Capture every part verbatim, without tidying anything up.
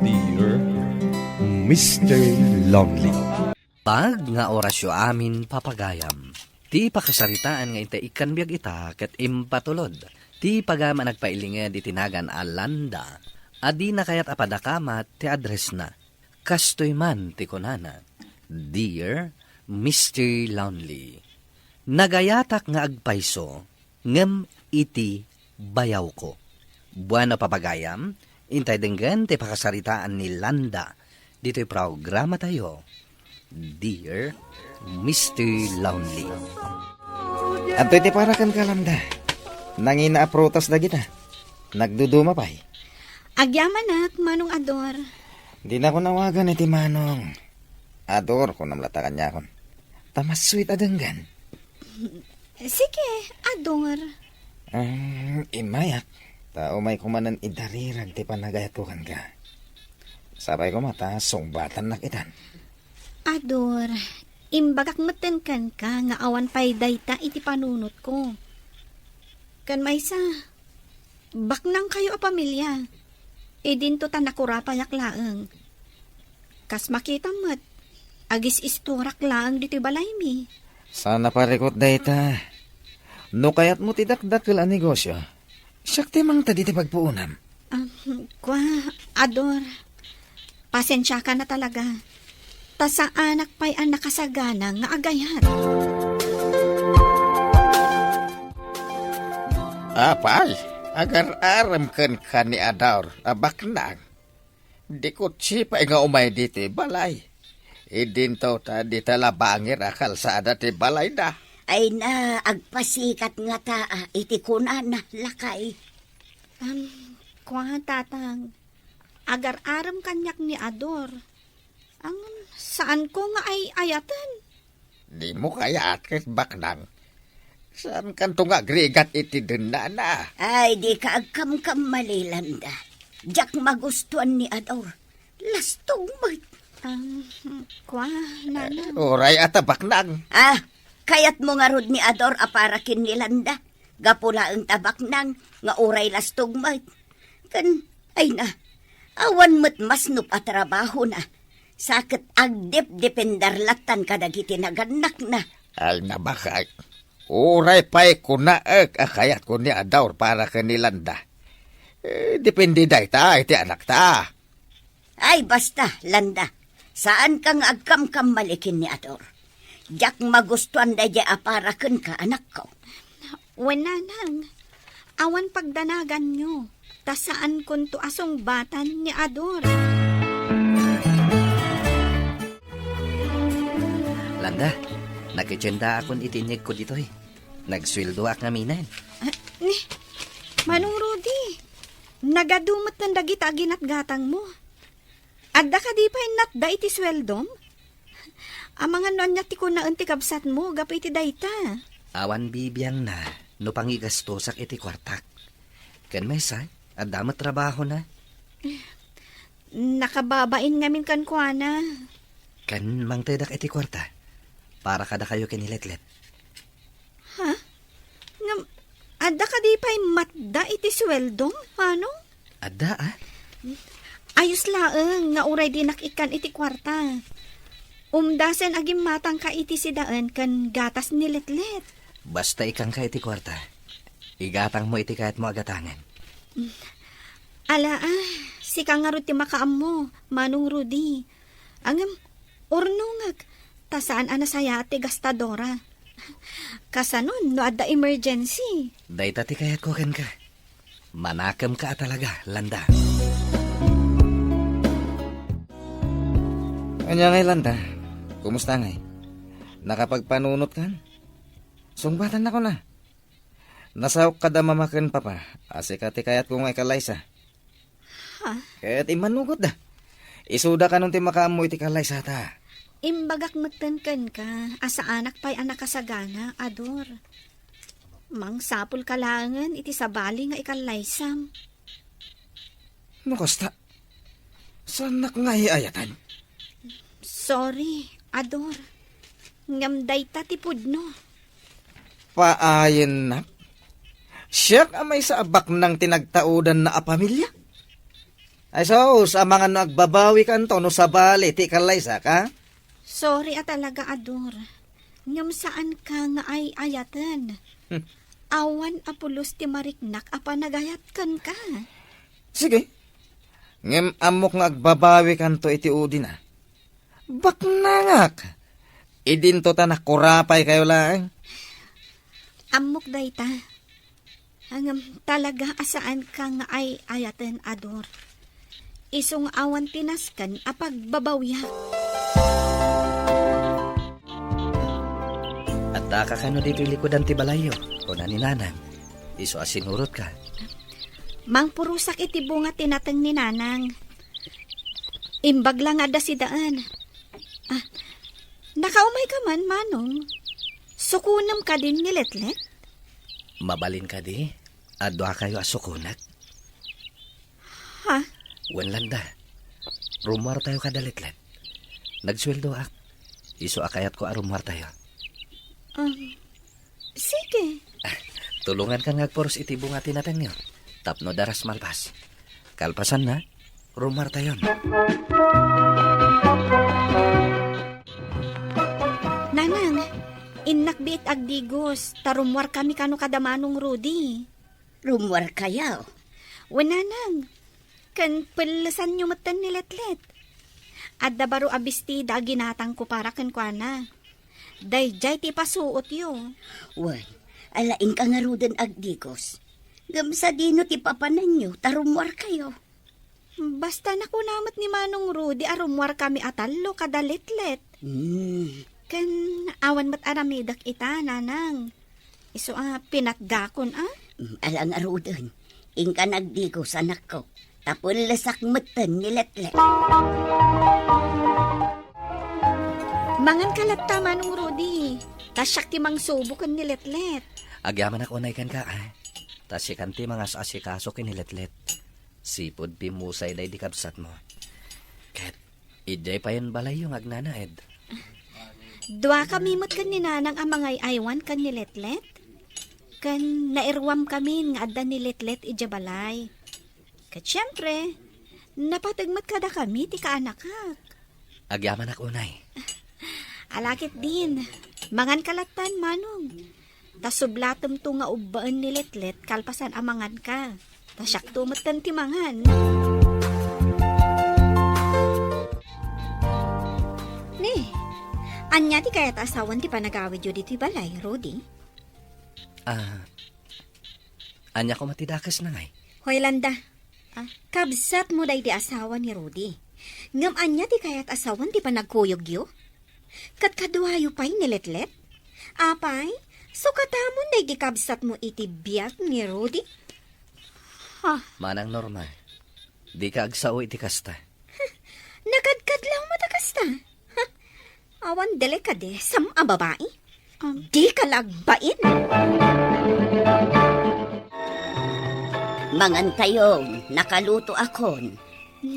Dear Mister Lonely. Pag nga orasyo amin, papagayam. Ti pakasaritaan nga intay ikkan biag ita ket impatulod. Ti pagayam a nagpailinged iti nagan a Landa, a dina kayat a padakamat ti addressna. Kastoy man ti kunana, "Dear Mister Lonely, nagayatak nga agpayso, ngem iti bayawko." Bueno, papagayam, intay denggen ti pakasaritaan ni Landa ditoy programatayo, Dear Mister Lonely. Adtoy ti para kenka, Landa. Nangina a prutas dagita. Nagduduma pay. Agyamanak, Manong Ador. Dinakon awagan iti Manong. Ador, kunam latta kaniakon. Ta mas sweet a denggen. Sige, Ador. Ah, immayak. Ta umay kumanen idarirag ti panagayatko kenka. Sapay koma ta sungbatannak itan. Ador, imbagak metten kenka nga awan pay dayta iti panunotko. Ken maysa, baknangkayo a pamilia. Idinto ta nakurapayak laeng. Kas makitam met, agis-istorak laeng ditoy balaymi. Saan a parikut dayta. No kayatmo ti dakdakkel a negosio, siak ti mangted iti pagpuonam. Ah, kua, Ador. Pasensiakan a talaga. Ta saanak pay a nakasagana nga agayat. Apay, agar-arem kenka ni Ador a baknang. Di kutsi pay nga umay ditoy balay. Idinto ta dita la bangir a kalsada ti balayda. Ay na, agpasikat ngata iti kunana, lakay. Am, kua, Tatang. Agar-arem kaniak ni Ador. Ang saanko nga ay-ayaten. Dimo kayat ket baknang. Saankanto nga agrigat iti dennana. Ay, dika agkamkamali, Landa. Diak magustuan ni Ador. Lastog met. Ah, kua, Nanang. Eh, uray a ta baknang. Ah, kayatmo ngarud ni Ador a para ken ni Landa? Gapu laeng ta baknang nga uray lastog met. Ken, ay na, awan met masnop a trabahona. Sa ket agdepdepender lattan kadagiti nagannakna. Ay na, bakay. Uray pay kunaek a kayatko ni Ador para ken ni Landa. Eh, depende dayta iti anakta. Ay, basta, Landa. Saanka nga agkamkamali ken ni Ador. Diak magustuan daydiay a para kenka, anakko. Wen, Nanang, awan pagdanaganyo, ta saankonto a sungbatan ni Ador. Landa, nakitiendaakon iti inyegko ditoy. Nagsueldoak ngaminen. Ah, ni, Manong Rudy, nagadu met dagita a ginatgatangmo. Adda kadi pay natda iti sueldom? Amangan no ania ti kunaen ti kabsatmo gapu iti dayta. Awan bibiangna no pangigastosak iti kuartak. Ken maysa, adda met trabahona. Nakababain ngamin kenkuana. Ken mangtedak iti kuarta para kadakayo ken ni Letlet. Ha? Ngem, adda kadi pay matda iti sueldom, Manong? Adda, a? Ayos laeng nga uray dinak ikkan iti kuarta. Umdasen a gimmatangka iti sidaen ken gatas ni Letlet. Basta ikkanka iti kuarta. Igatangmo iti kayatmo a gatangen. Ala, a, sika ngarud ti makaammo, Manong Rudy. Ngem, urnongek, ta saan a nasayaat ti gastadora. Kasanon no adda emergency? Dayta ti kayatko kenka. Manakemka a talaga, Landa. Ania ngay, Landa? Kumusta ngay? Nakapagpanunotkan? Sungbatannakon a. Nasaok kada mama ken papa a sika ti kayatko nga ikallaysa. Ha? Ket immanugotda. Isuda kanon ti makaammo iti kallaysata. Imbagak metten kenka a saanak pay a nakasagana, Ador. Mangsapulka laengen iti sabali nga ikallaysam. No kasta, saannak nga ay-ayatan? Sorry, Ador. Ngem dayta ti pudno. Paayennak? Siak a maysa a baknang ti nagtaudanna a pamilia? Ay, sus, amangan no agbabawikanto no sabali ti kallaysak, a? Sorry a talaga, Ador. Ngem saanka nga ay-ayaten. Hmm. Awan a pulos ti mariknak a panagayat kenka. Sige. Ngem ammok nga agbabawikanto iti udina. Baknangak. Idinto ta nakurapaykayo laeng. Ammok dayta. Ngem talaga a saanka nga ay-ayaten, Ador. Isu nga awan ti nasken a pagbabawiak. Addaka kano ditoy likudan ti balayyo, kuna ni Nanang. Isu a sinurotka. Mangpurosak iti bunga ti nateng ni Nanang. Imbag la nga adda sidaen. Ah, nakaumay ka man, Manong. Sukonem kadin ni Letlet? Mabalin kadi? Adua kayo a sukonek? Ha? Wen landa. Rummuar tayo kada Letlet. Nagsueldoak. Isu a kayatko a rummuar tayo. Um, sige. Ah, tulongan kan nga agpuros iti bunga ti natengyo. Tapno daras malpas. Kalpasan na, rummuar tayon. Nanang, innak biit agdigos, ta rummuar kami kano kada Manong Rudy. Rummuar kayo? Wen, Nanang. Ken pellesanyo metten ni Letlet. Adda baro a bestida a ginatangko para kenkuana. Daydiay ti pasuotyo. Wen, ala inka ngaruden agdigos. Ngem sadino ti papananyo, ta rummuar kayo. Basta nakuna met ni Manong Rudy a rummuar kami a tallo kada Letlet. Hmm. Ken awan met aramidek ita, Nanang. Isu a pinatgakon, a? Mm, ala ngaruden. Inka nagdigos, anakko. Ta pellesak metten ni Letlet. Mangan ka latta, Manong Rudy. Ta siak ti mangsubo ken ni Letlet. Agyamanak unay kenka, a? Ta sikan ti mangas-asikaso ken ni Letlet. Sipud pimmusay daydi kabsatmo. Ket idiay payen balayyo nga agnanaed. Duakami met ken ni Nanang a mangay-aywan ken ni Letlet. Ken nairuamkamin nga adda ni Letlet idiay balay. Ket siempre, napateg met kadakami ti kaanakak. Agyamanak unay. Ala ketdin, mangan ka lattan, Manong. Ta sublatemto nga ubbaen ni Letlet kalpasan a manganka. Ta siakto metten ti mangan. Ni, ania ti kayat a sawen ti panagawidyo ditoy balay, Rudy? Ah, ania koma ti dakes, Nangay? Hoy, Landa. Ah, kabsatmo daydi asawa ni Rudy. Ngem ania ti kayat a sawen ti panagkuyogyo? Ket kaduayo pay ni Letlet? Apay, sukatamon daydi kabsatmo iti biag ni Rudy? Ha? Manang Norma, dika agsao iti kasta. Nakadkadlaw met a kasta? Ha? Awan delikadesam a babai? Dika la agbain. Mangan tayo, nakalutoakon.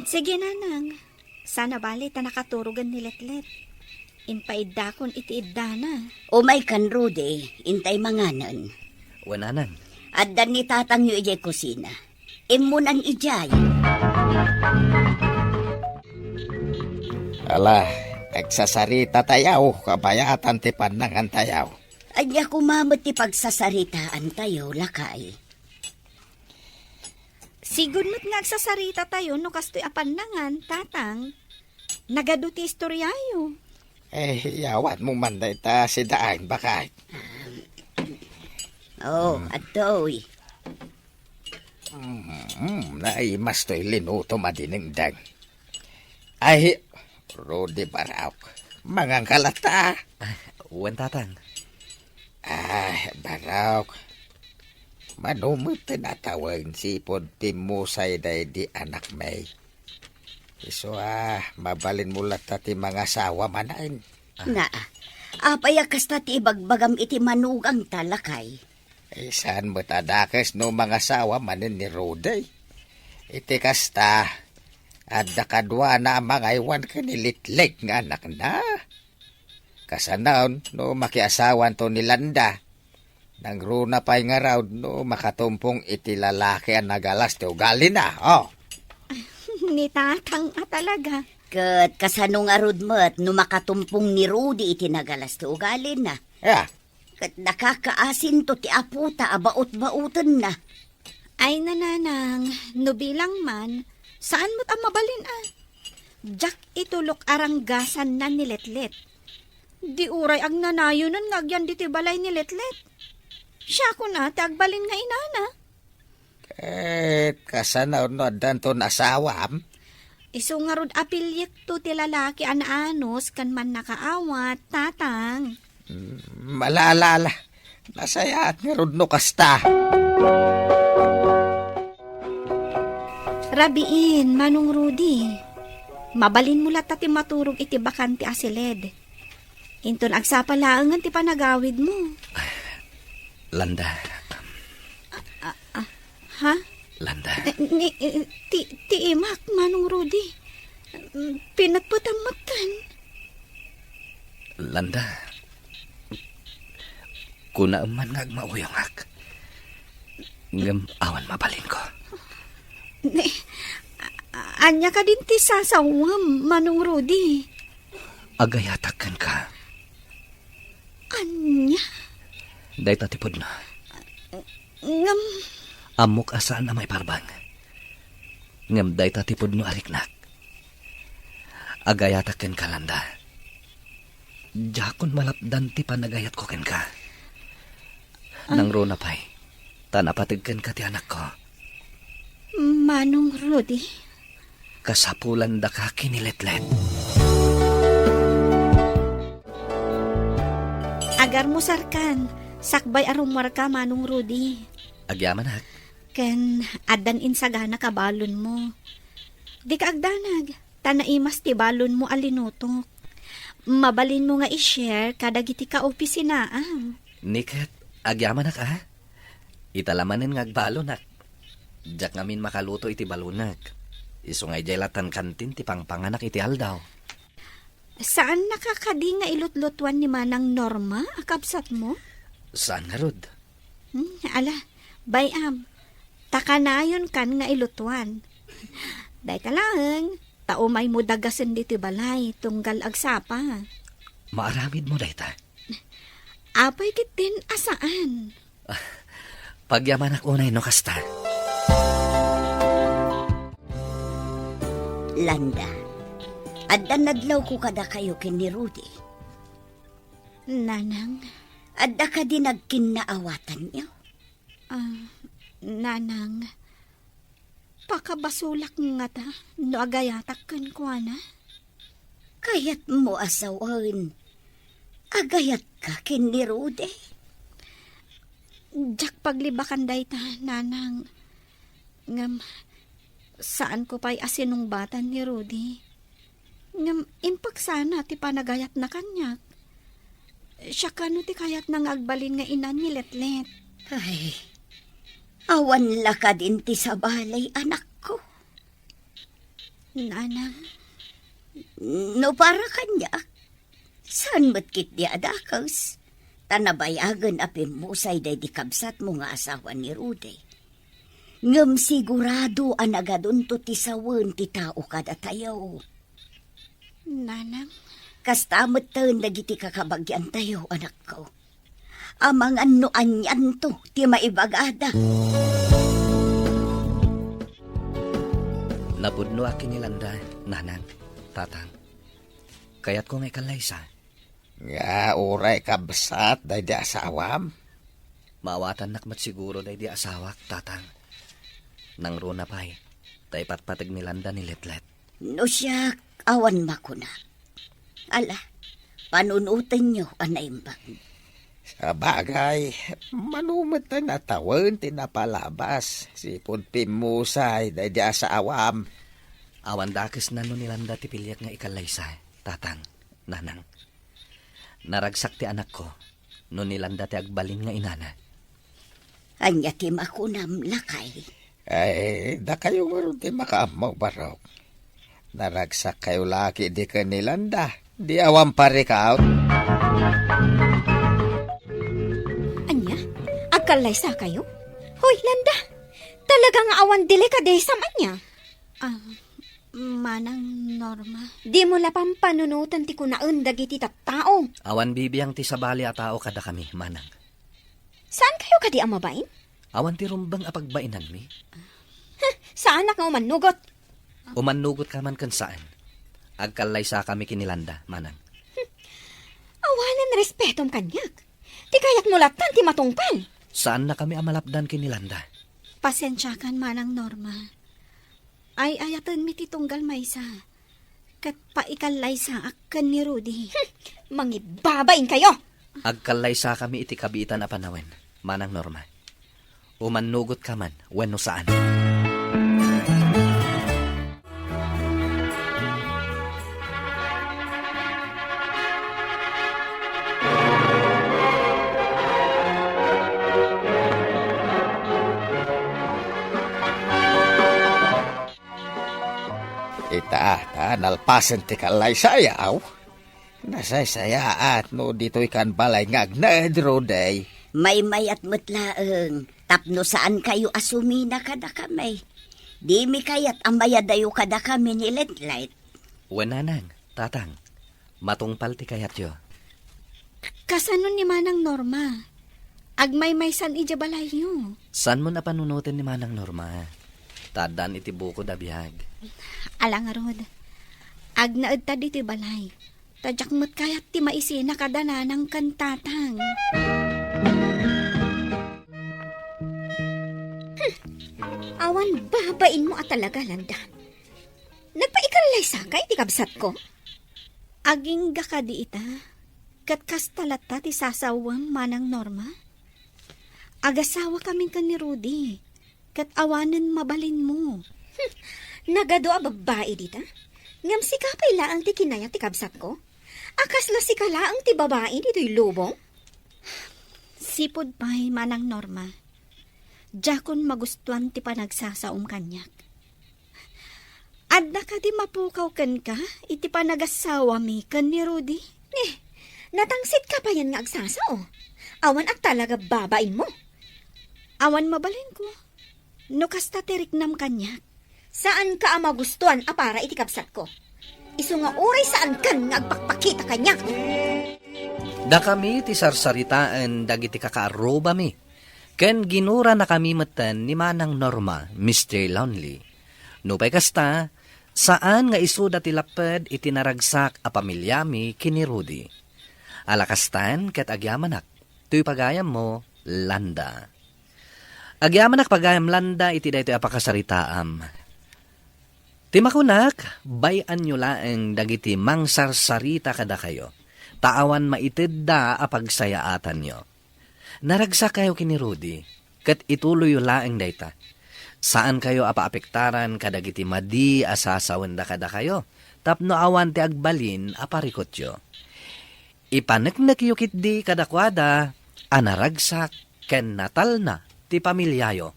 Sige, Nanang. Sana bali ta nakaturogen ni Letlet. Impaiddakon iti iddana. Umay kan Rudy, intay manganen. Wen, Nanang. Addan ni tatangyo idiay kusina. Immunan idiay. Ala, agsasarita tayo, kabayatan ti pannangan tayo. Ania koma met ti pagsasaritaan tayo, lakay? Sigud met nga agsasarita tayo no kastoy a pannangan, Tatang. Nagadu ti istoryayo. Eh, yawan mo man dayta si Daan, bakay. Oh, adtoy. Mm, naimas toy linutom a dinengdeng. Ay, Rudy Baraok, manganka latta. Ah, wen, Tatang. Ah, Baraok, mano met ti natawen sipud pimmusay daydi anakmi. Isu a, mabalinmo latta ti mangasawa manen. Ah. Naa, apay a kasta ti ibagbagam iti manugangta, lakay? Eh, saan met a dakes no mangasawa manen ni Rudy? Iti kasta, adda kaduana a mangaywan ken ni Letlet nga anakna. Kasano no makiasawanto ni Landa? Nangruna pay ngarud no makatumpong iti lalaki a nagalas ti ugalina, oh. ni tatang a talaga. Ket kasano ngarud met no makatumpong ni Rudy iti nagalas ti ugalina? Ah. Ket nakakaasinto ti apota a baut-baotenna. Ay, nanang, no bilang man, saan met a mabalin a. Diak itulok a ranggasanna ni Letlet. Di uray agnanayonen nga agyan ditoy balay ni Letlet. Siakon a ti agbalin nga inana. Ket kasano no addanton asawam? Isu ngarud a piliekto ti lalaki a naanus ken mannakaawat, tatang. Mm, ala, ala, ala. Nasayaat ngarud no kasta. Rabiin, Manong Rudy. Mabalinmo latta ti maturog iti bakante a siled. Inton agsapa laengen ti panagawidmo. Landa. Ah, ah, ha? Landa. Eh, ni, eh, ti, ti imak, Manong Rudy. Mm, pinatpatam metten. Landa. Kunaem man nga agmauyongak. Ngem awan mabalinko. Ni, a-, ania kadin ti sasawem, Manong Rudy? Agayatak kenka. Ania? Dayta ti pudno. Ngem ammok a saan a maiparbeng. Ngem dayta ti pudno a riknak. Agayatak kenka, Landa. Diakon malapdan ti panagayatko kenka. Ah. Nangruna pay, ta napateg kenka ti anakko. Manong Rudy? Kasapulandaka ken ni Letlet. Agarmusarkan, sakbay a rummuarka, Manong Rudy. Agyamanak. Ken addan insaganak a balonmo. Dika agdanag, ta naimas ti balonmo a linutok. Mabalinmo nga i-share kadagiti kaopisinaam. Ni ket, agyamanak a. Ita la manen nga agbalonak. Diak ngamin makaluto iti balonek. Isu nga idiay latan kantin ti pangpanganak iti aldaw. Saannaka kadi nga ilutlutuan ni Manang Norma a kabsatmo? Saan ngarud? Hmm, ala, bay-am. Ta kanayonkan nga ilutuan. Dayta laeng, ta umaymo dagasen ditoy balay tunggal agsapa. Maaramidmo dayta? Apay ketdin a saan? Ah, pagyamanak unay no kasta. Landa, adda nadlawko kadakayo ken ni Rudy. Nanang. Adda kadi nagkinnaawatanyo? Ah, Nanang, pakabasolak ngata no agayatak kenkuana? Kayatmo a sawen, agayatka ken ni Rudy? Diak paglibakan dayta, Nanang. Ngem, saanko pay a sinungbatan ni Rudy. Ngem, impaksana ti panagayatna kaniak. Siak kano ti kayatna nga agbalin nga inan ni Letlet? Ay, awan la kadin ti sabali, anakko. Nanang. No para kaniak, saan met ketdi a dakes, ta nabayagen a pimmusay daydi kabsatmo nga asawa ni Rudy. Ngem sigurado a nagadunto ti sawen ti tao kadatayo. Nanang. Kasta metten dagiti kakabagiantayo, anakko. Amangan no anianto ti maibagada. Napudnoak ken ni Landa, Nanang, Tatang. Kayatko nga ikallaysa. Nga uray kabsat daydi asawam? Maawatannak met siguro daydi asawak, Tatang. Nangruna pay, ta ipatpateg ni Landa ni Letlet. No siak, awan makuna. Ala, panunotenyo a naimbag. Sabagay, mano met a tawen ti napalabas, sipud pimmusay daydi asawam. Awan dakesna no ni Landa ti piliek nga ikallaysa, Tatang, Nanang. Naragsak ti anakko, no ni Landa ti agbalin nga inana. Ania ti makunam, lakay? Ay, dakayo ngarud ti makaammo, Barok. Naragsakkayo la ketdi ken ni Landa, di awan parikaw. Ania? Agkallaysakayo? Hoy, Landa! Talaga nga awan delikadesam, ania? Ah, Manang Norma. Dimo la pampanunoten ti kunaen dagiti tattao. Awan bibiang ti sabali a tao kadakami, Manang. Saan kayo kadi a mabain? Awan ti rumbeng a pagbainanmi. Huh, saanak nga umannugot. Umannugot ka man ken saan. Agkallaysakami ken ni Landa, Manang. Awanen respetom kaniak. Ti kayatmo lattan ti matungpal. Saannakami a malapdan ken ni Landa. Pasensiakan, Manang Norma. Ay-ayatenmi ti tunggal maysa. Ket paikallaysakami ken ni Rudy. Hmm, mangibabain kayo! Agkallaysakami iti kabiitan a panawen, Manang Norma. Umannugot ka man wenno saan. Ita, ta, nalpasen ti kallaysayaw. Nasaysayaat no ditoy kan balay nga agnaed, Rudy. Maymayat met laeng tapno saan kayo a sumina kadakami. Dimi kayat a mayadayo kadakami ni Letlet. Wen, Nanang, Tatang, matungpal ti kayatyo. Kasano ni Manang Norma? Agmaymaysan idiay balayyo. Saanmon a panunoten ni Manang Norma. Ta addan iti bukod a biag. Ala ngarud, agnaedta ditoy balay. Ta diak met kayat ti maisina kada Nanang ken Tatang. Hmm. Awan babainmo a talaga, Landa. Nagpaikallaysaka iti kabsatko? Agingga kadi ita? Ket kasta latta ti sasawem, Manang Norma? Agasawakamin ken ni Rudy, ket awanen mabalinmo. Hmm, nagadu a babbai dita? Ngem sika pay laeng ti kinayat ti kabsatko? A kasla sika laeng ti babai ditoy lubong? Sipud pay, Manang Norma, diakon magustuan ti panagsasaom kaniak. Adda kadi mapukaw kenka iti panagasawami ken ni Rudy? Ni, natangsit ka payen nga agsasao. Awan a talaga babainmo. Awan mabalinko. No kasta ti riknam kaniak. Saanka a magustuan a para iti kabsatko. Isu nga uray saankan nga agpakpakita kaniak. Dakami ti sarsaritaen dagiti kakaarrubami. Ken ginuranakami metten ni Manang Norma, Mister Lonely. Nupay kasta, saan nga isuda ti lapped iti naragsak a pamiliami ken ni Rudy. Ala kastan ket agyamanak, toy pagayammo, Landa. Agyamanak pagayam, Landa, iti daytoy a pakasaritaam. Ti makunak, bay-anyo laeng dagiti mangsarsarita kadakayo, ta awan maitedda a pagsayaatanyo. Naragsakkayo ken ni Rudy, ket ituloyyo laeng dayta. Saankayo a paapektaran kadagiti madi a sasawenda kadakayo, tapno awan ti agbalin a parikutyo. Ipaneknekyo ketdi kadakuada a naragsak ken natalna ti pamiliayo.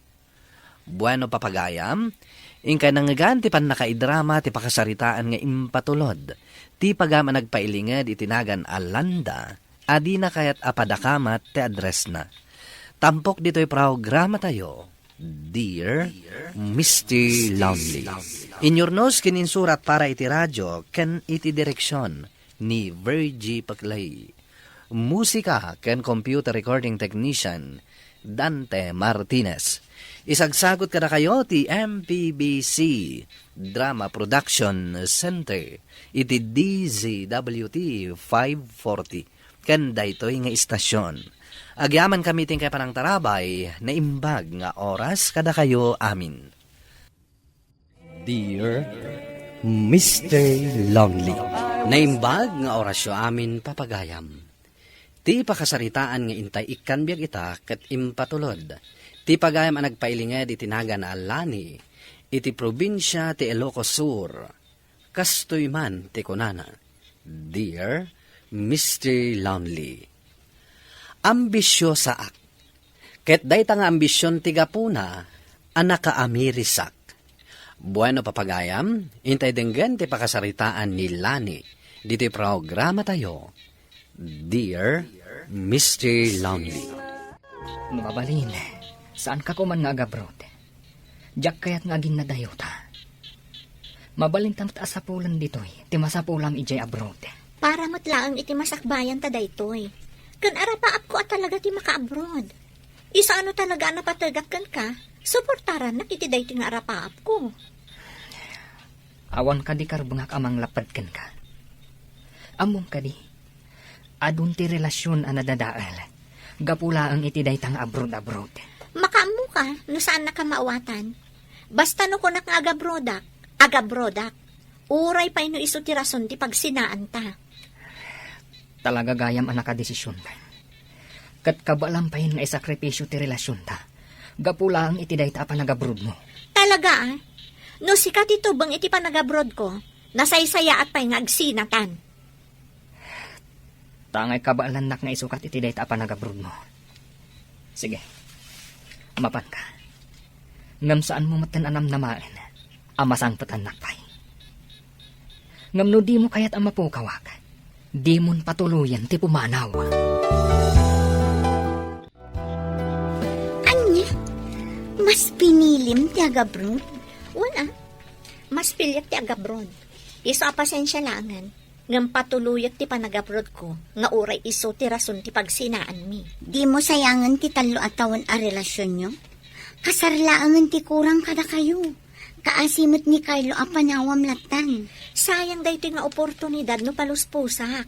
Bueno, papagayam, inkay nangngegan ti pannakaidrama ti pakasaritaan nga impatulod ti pagayam a nagpailinged iti nagan a Landa a dina kayat a padakamat ti addressna. Tampok ditoy programatayo, Dear Mister Lonely. Inyurnos ken insurat para iti radio ken iti direksion ni Virgie Paclay. Musika ken computer recording technician, Dante Martinez. Isagsagut kadakayo ti M P B C Drama Production Center iti D Z W T five forty ken daytoy nga istasyon. Agyamankami ti inkay panangtarabay, naimbag nga oras kadakayo amin. Dear Mister Lonely. Naimbag nga orasyo amin, papagayam. Ti pakasaritaan nga intay ikkan biag ita ket impatulod ti pagayam a nagpailinged iti nagan a Lani, iti probinsia ti Ilocos Sur. Kastoy man ti kunana, Dear Mister Lonely. Ambisiosaak. Ket dayta nga ambision ti gapuna a nakaamirisak. Bueno, papagayam, intay denggen ti pakasaritaan ni Lani ditoy programatayo, Dear Mister Lonely. No mabalin, saanka koma nga agabrod. Diak kayat nga aginnadayota. Mabalinta met a sapulen ditoy ti masapulam idiay abroad. Para met laeng iti masakbayanta daytoy. Ken arapaapko a talaga ti maka-abroad. Isu a no talaga a napategak kenka, suportarannak iti daytoy nga arapaapko. Awan kadi karbengak a manglapped kenka. Ammom kadi, adun ti relasion a nadadael gapu laeng iti dayta nga abroad-abroad. Makaammoka no saannak a maawatan. Basta no kunak nga agabrodak, agabrodak. Uray pay no isu ti rason ti pagsinaanta. Talaga gayam a nakadesisyon. Ket kabaelam pay nga isakripisyo ti relasionta gapu laeng iti dayta a panagabrodmo. Talaga, a? No sika ti tubeng iti panagabrodko, nasaysayaat pay nga agsinatan. Ta angay kabaelannak nga isukat iti dayta a panagabrodmo. Sige, mapanka. Ngem saanmo metten a namnamaen a masangpetannak pay. Ngem no dimo kayat a mapukawak, dimon patuloyen ti pumanaw. Ania? Mas pinilim ti agabroad? Wen a, mas piliek ti agabroad. Isu a pasensia laengen. Ngem patuloyek ti panagabrodko nga uray isu ti rason ti pagsinaanmi. Dimo sayangen ti tallo a tawen a relasionyo? Kasar laengen ti kurang kadakayo. Kaasi met ni Carlo a panawam lattan. Sayang daytoy nga oportunidad no palusposak.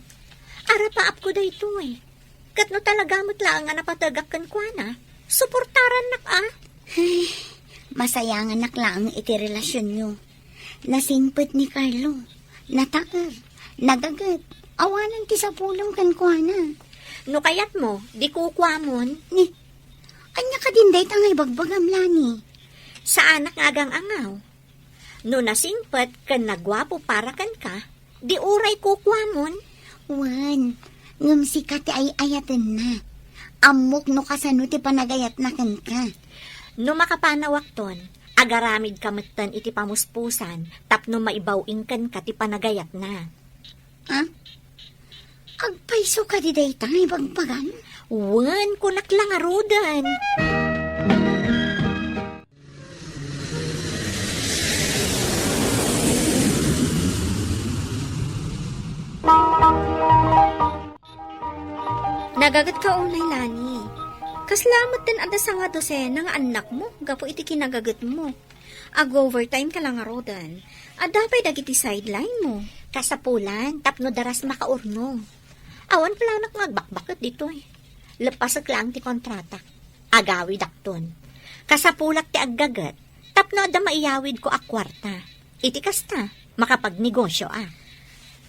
Arapaapko daytoy. Ket no talaga met laeng a napategak kenkuana, suportarannak a. Ay, masayanganak laeng iti relasionyo. Nasingpet ni Carlo. Nataer. Nagaget. Awanen ti sapulem kenkuana. No kayatmo, di kukuamon. Ni, ania kadin dayta nga ibagbagam, Lani? Saanak nga agang-angaw. No nasingpet ken naguapo para kenka, di uray kukuamon? Wen, ngem sika ti ay-ayatenna. Ammok no kasano ti panagayatna kenka. No makapanawakton, agaramidka metten iti pamuspusan tapno maibaw-ing kenka ti panagayatna. Ha? Agpayso kadi dayta nga ibagbagam? Wen, kunak la ngaruden. Nagagetka unay, Lani. Kasla met den adda sangadosena nga annakmo gapu iti kinagagetmo. Ag-overtime ka la ngaruden. Adda pay dagiti sideline mo. Kasapulan, tapno daras makaurno. Awan planak nga agbakbaket ditoy. Leppasek laeng ti kontratak. Agawidakton. Kasapulak ti aggaget, tapno adda maiyawidko a kuarta. Iti kasta, makapagnegosio a.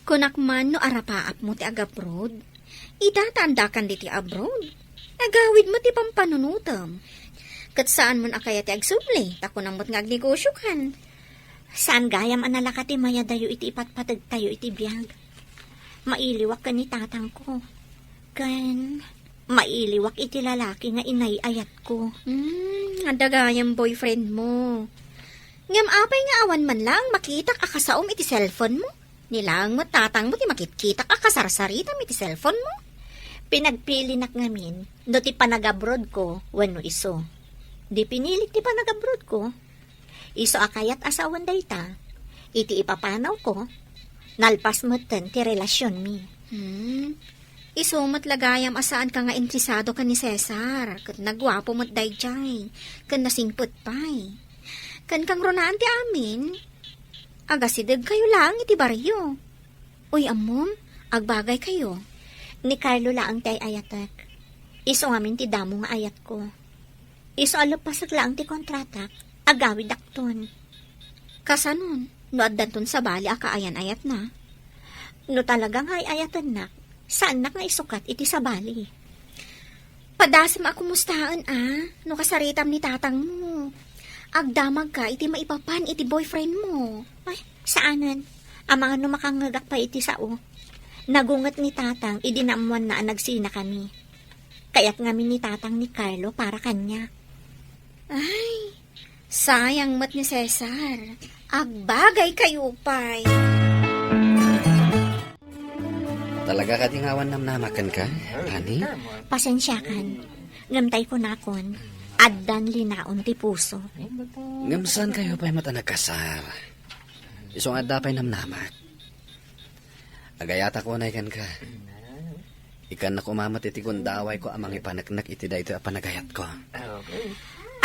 Kunak man no arapaapmo ti agabroad. Ita ta andakan diti abroad. Agawidmo ti pampanunotem. Ket saanmon a kayat ti agsubli, ta kunam met nga agnegosiokan. Saan gayam a nalaka ti mayadayo iti ipatpategtayo iti biag. Mailiwak ken ni tatangko. Ken mailiwak iti lalaki nga inay-ayatko. Hmm, adda gayam boyfriend mo. Ngem apay nga awan man lang makitak a kasaom iti cellphone mo? Ni laeng met tatangmo ti makitkitak a kasarsaritam iti cellphone mo. Pinagpilinak ngamin no ti panagabroadko wenno isu. Di pinilik ti panagabroadko. Isu a kayat a sawen dayta, iti ipapanawko, nalpas metten ti relasionmi. Hmm. Isu met la gayam a saanka nga interesado ken ni Cesar, ket naguapo met daydiay, ken nasingpet pay. Ken kangrunaan ti amin, agasidegkayo laeng iti barrio. Uy, ammom, agbagaykayo. Ni Carlo laeng ti ay-ayatek. Isu ngamin ti damo nga ayatko. Isu a leppasek laeng ti kontratak, agawidakton. Kasanon, no addanton sabali a kaayan-ayatna? No talaga nga ay-ayatennak, saannak nga isukat iti sabali. Padasem a kumustaen a, no kasaritam ni tatangmo. Agdamagka iti maipapan iti boyfriend mo. Ay, saanen. Amangan no makangngegak pay iti sao. Nagunget ni tatang idi naammoanna a nagsinakami. Kayat ngamin ni tatang ni Carlo para kaniak. Ay, sayang met ni Cesar. Agbagaykayo pay. Talaga kadi nga awan namnamaken ka, Lani? Pasensiakan. Ngem tay kunakon, addan linaon ti puso. Ngem saankayo pay met a nagkasar? Isu nga adda pay namnamak. Agayatak unay kenka. Ikkannak koma met iti gundawayko a mangipaneknek iti daytoy a panagayatko.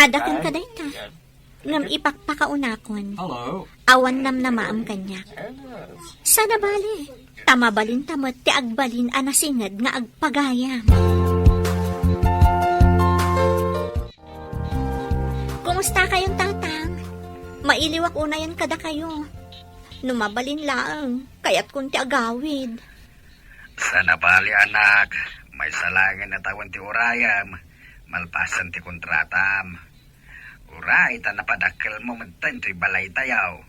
Adda kenka dayta. Ngem ipakpakaunakon. Awan namnamaem kaniak. Sana bale, ta mabalinta met ti agbalin a nasinged nga agpagayam. Kumusta kayon, Tatang? Mailiwak unayen kadakayo. No mabalin laeng, kayatkon ti agawid. Sana bale, anak, maysa laengen a tawen ti urayem, malpasen ti kontratam. Uray ta napadakkelmo metten toy balaytayo.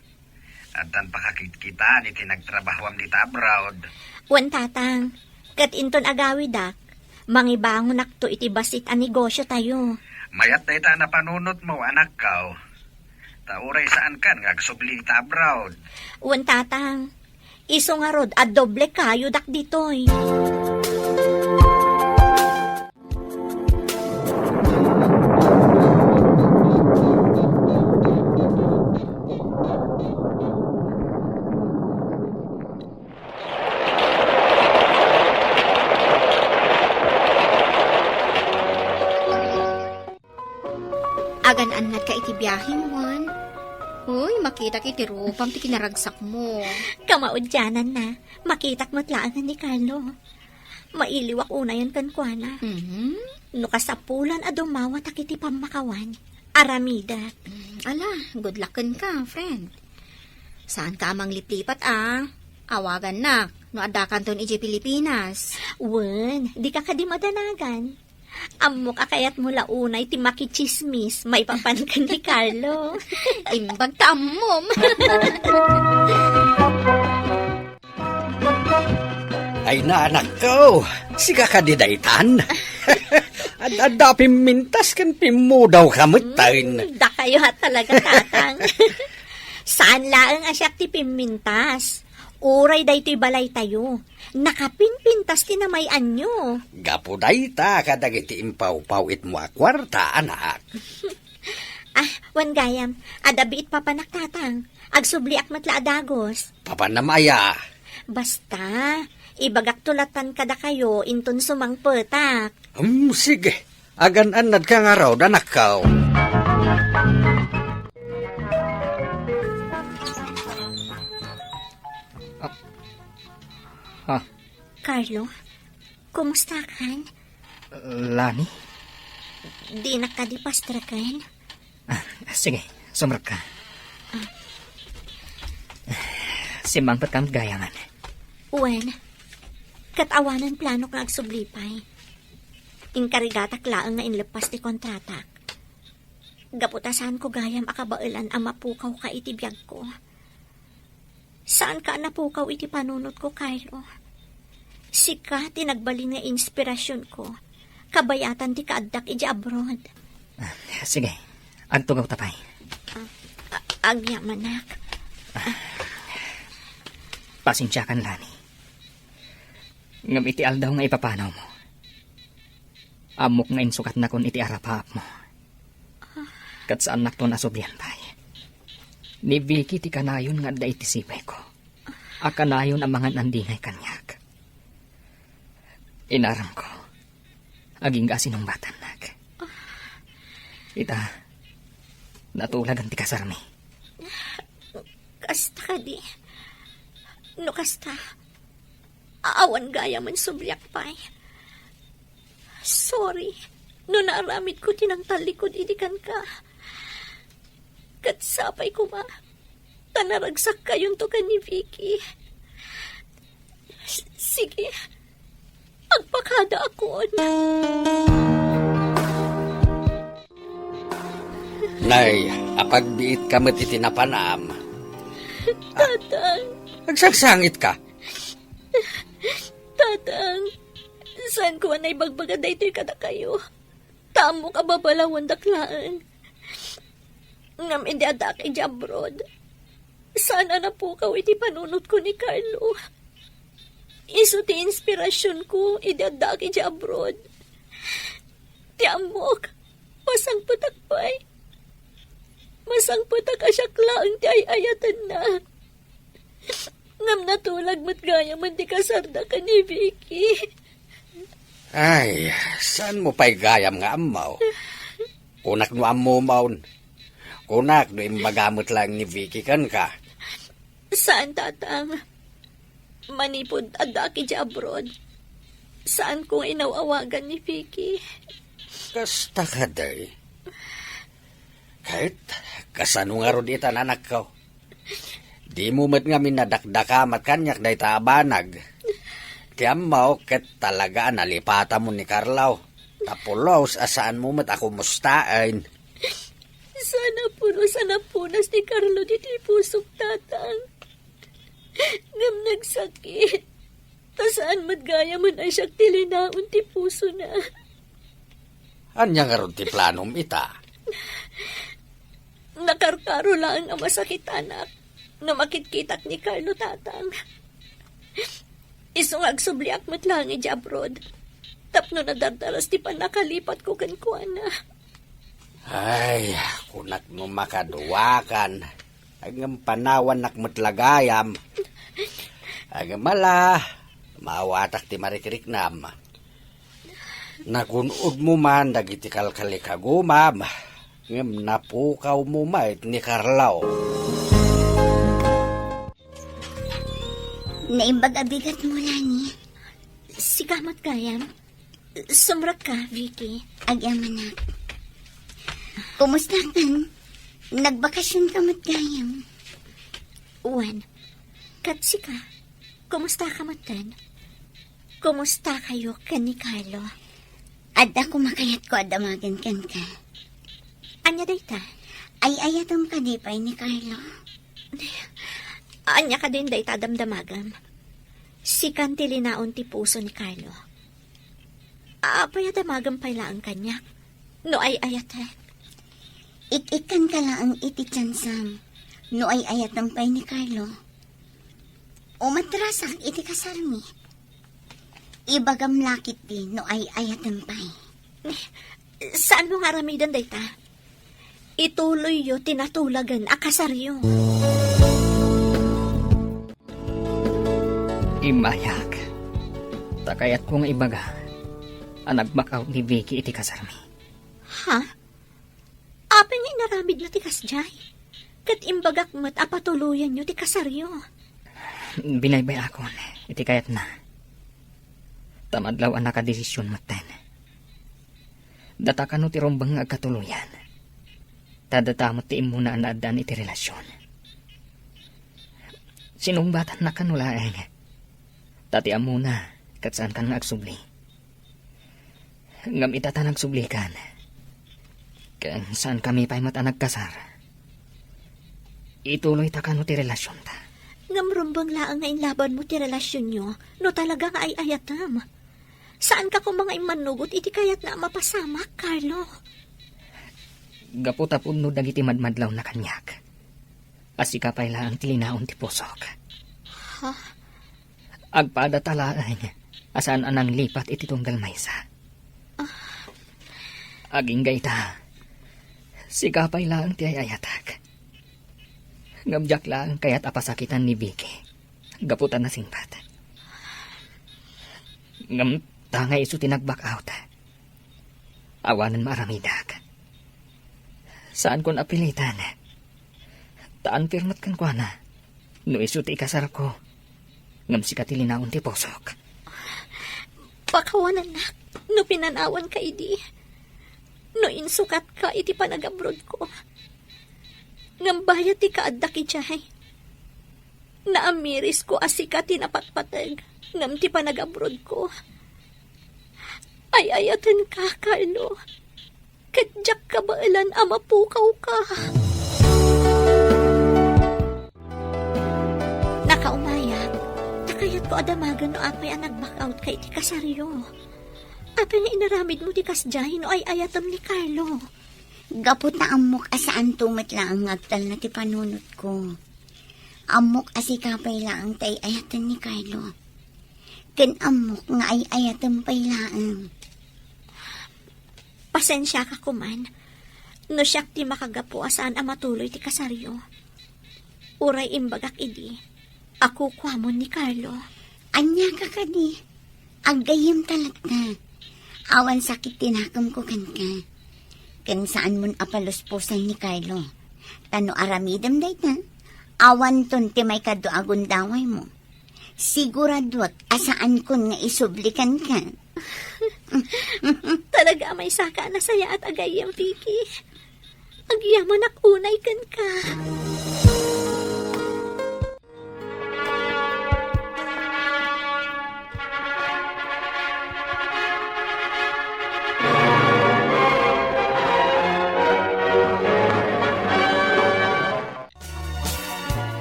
Addan pakakitkitaan iti nagtrabahoam dita abroad. Wen, Tatang, ket inton agawidak, mangibangonakto iti bassit a negosiotayo. Mayat dayta a napanunotmo, anakko. Ta uray saankan nga agsubli dita abroad. Wen, Tatang, isu ngarud a doble kayodak ditoy. Agan-annadka iti biahim, Juan. Uy, makitak iti rupam ti kinaragsakmo. Kamaudiananna, makitak met laengen ni Carlo. Mailiwak unayen kenkuana. Mhm. No kasapulan a dumawatak iti pammakawan, aramidek. Mm, ala, good luck kenka, friend. Saanka a mangliplipat, a. Awagannak no addakanton idiay Pilipinas. Wen, dika kadi madanagan. Ammok a kayatmo la unay ti makitsismis maipapan ken ni Carlo. Imbag ta ammom. Ay, anakko, sika kadi daytan? Ad-adda pimmintas ken pimmudawka metten. Hmm, dakayo a talaga, Tatang. Saan laeng a siak ti pimmintas. Uray daytoy balaytayo, nakapinpintas ti namay-anyo. Gapu dayta kadagiti impawpawitmo a kuarta, anak. Ah, wen gayam, adda biit papanak, Tatang. Agsubliak met la a dagus. Papanam aya? Basta, ibagakto latan kadakayo inton sumangpetak. Hmm, sige. Agan-annadka ngarud, anakko. Ah. Ah. Carlo, kumusta kan? Lani? Dinak kadi pastreken? Ah, sige, sumrekka. Ah. Simmangpet ka met gayamen. Wen, ket awanen planok nga agsubli pay. Inkarigatak laeng nga inleppas ti kontratak. Gapu ta saanko gayam a kabaelan a mapukawka iti biagko. Saanka a napukaw iti panunotko, Carlo. Sika ti nagbalin nga inspirasionko, kabayatan ti kaaddak idiay abroad. Ah, sige, agtugawta pay. Ah, a-, agyamanak. Pasensiakan, Lani. Ngem iti aldaw nga ipapanawmo, ammok nga insukatnakon iti arapaapmo. Ket saannakton a sublian pay. Ni Vicky ti kanayon nga adda iti sipayko a kanayon a mangan-andingay kaniak. Inaramko, agingga a sinungbatannak. Ita, natulagan ti kasarmi. Kasta kadi? No kasta, awan gayamen subliak pay. Sorry no naaramidko ti nangtallikud idi kenka. Ket sapay koma ta naragsakkayonto ken ni Vicky. S-, sige, agpakadaakon. Nay, apagbiitka met iti napanam. Tatang. Agsangsangitka. Tatang, saanko a naibagbaga daytoy kadakayo. Ta ammok a babalawandak laeng. Ngem idi addaak idiay abroad, saan a napukaw iti panunotko ni Carlo. Isu ti inspirasionko idi addaak idiay abroad. Ti ammok, masangpetak pay. Masangpetak a siak laeng ti ay-ayatenna. Ngem natulag met gayamen ti kasarda ken ni Vicky. Ay, saanmo pay gayam nga ammo? Kunak no ammom. Kunak no imbaga met laeng ni Vicky kenka. Saan, Tatang. Manipud addaak idiay abroad, saanko nga inaw-awagan ni Vicky. Kasta kadi. Ket kasano ngarud ita, anakko? Dimo met ngamin a dakdakamat kaniak dayta a banag. Ti ammok ket talaga a nalipatamon ni Carlo. Ta pulos a saanmo met a kumustaen. Saan a pulos a napunas ni Carlo ditoy pusok, Tatang. Ngem nagsakit. Ta saan met gayamen a siak ti linaon ti pusona. Ania ngarud ti planom ita? Nakarkaro laeng a masakitanak no makitkitak ni Carlo, Tatang. Isu nga agsubliak met laeng idiay abroad tapno nadardaras ti pannakalipatko kenkuana. Ay, kunak no makaduakan. Ngem panawannak met la gayam. Ngem ala, maawatak ti marikriknam. Nagun-odmo man dagiti kalkalikagumam, ngem napukawmo met ni Carlo. Naimbag a bigatmo, Lani. Sika met gayam. Sumrekka, Vicky. Agyamanak. Kumusta kan? Nagbakasionka met gayam? Wen, ket sika, kumusta ka metten? Kumusta kayo ken ni Carlo? Adda koma kayatko a damagen kenka. Ania dayta? Ay-ayatem kadi pay ni Carlo? Ania kadin dayta a damdamagem? Sikan ti linaon ti puso ni Carlo. Apay a damagem pay laeng kaniak no ay-ayatek? Ik-ikkanka laeng iti tiansam no ay-ayatem pay ni Carlo. Umatrasak iti kasarmi. Ibagam la ketdi no ay-ayatem pay. Saanmo nga aramiden dayta? Ituloyyo ti natulagen a kasaryo. Immayak. Ta kayatko nga ibaga a nag-back out ni Vicky iti kasarmi. Ha? Apay nga inaramidna ti kasdiay? Ket imbagak met a patuloyanyo ti kasaryo. Binaybay-akon iti kayatna. Ta madlaw a nakadesision metten. Data kano ti rumbeng nga agkatuloyan. Ta data met ti immuna a naaddaan iti relasion. Sinungbatanna kano laeng. Ta ti ammona, ket saankan nga agsubli. Ngem ita ta nagsublikan. Ken saankami pay met a nagkasar. Ituloyta kano ti relasionta? Ngem rumbeng laeng nga inlabanmo ti relasionyo no talaga nga ay-ayatem. Saanka koma nga immannugot iti kayatna a mapasamak, Carlo. Gapu ta pudno dagiti madmadlawna kaniak. A sika pay laeng ti linaon ti pusok. Ha? Agpadata laeng a saan a nanglipat iti tunggal maysa. Ah. Agingga ita, sika pay laeng ti ay-ayatek. Ngem diak laeng kayat a pasakitan ni Vicky gapu ta nasingpet. Ngem ta nga isu ti nag-back out, awanen maaramidak. Saankon a pilitan. Ta unfair met kenkuana no isu ti ikasarko, ngem sika ti linaon ti pusok. Pakawanennak no pinanawanka idi, no insukatka iti panagabrodko. Ngem bayat ti kaaddak idiay, naamirisko a sika ti napatpateg ngem ti panagabrodko. Ay-ayatenka, Carlo. Ket diak kabaelan a mapukawka. Nakaumayak, ta kayatko a damagen no apay a nag-back out ka iti kasaryo. Apay nga inaramidmo ti kasdiay no ay-ayatem ni Carlo? Gapu ta ammok a saanto met laeng nga agtalna ti panunotko. Ammok a sika pay laeng ti ay-ayaten ni Carlo. Ken ammok nga ay-ayatem pay laeng. Pasensiaka koman no siak ti makagapu a saan a matuloy ti kasaryo. Uray imbagak idi, Akukuamon ni Carlo. Ania ka kadi? Aggayyem talaga. Awan sakit ti nakemko kenka. Ken saanmon a palusposan ni Carlo. Ta no aramidem dayta, awanton ti maikadua a gundawaymo. Siguraduak a saankon nga isubli kenka. Talaga a maysaka a nasayaat a gayyem, Vicky. Agyamanak unay kenka.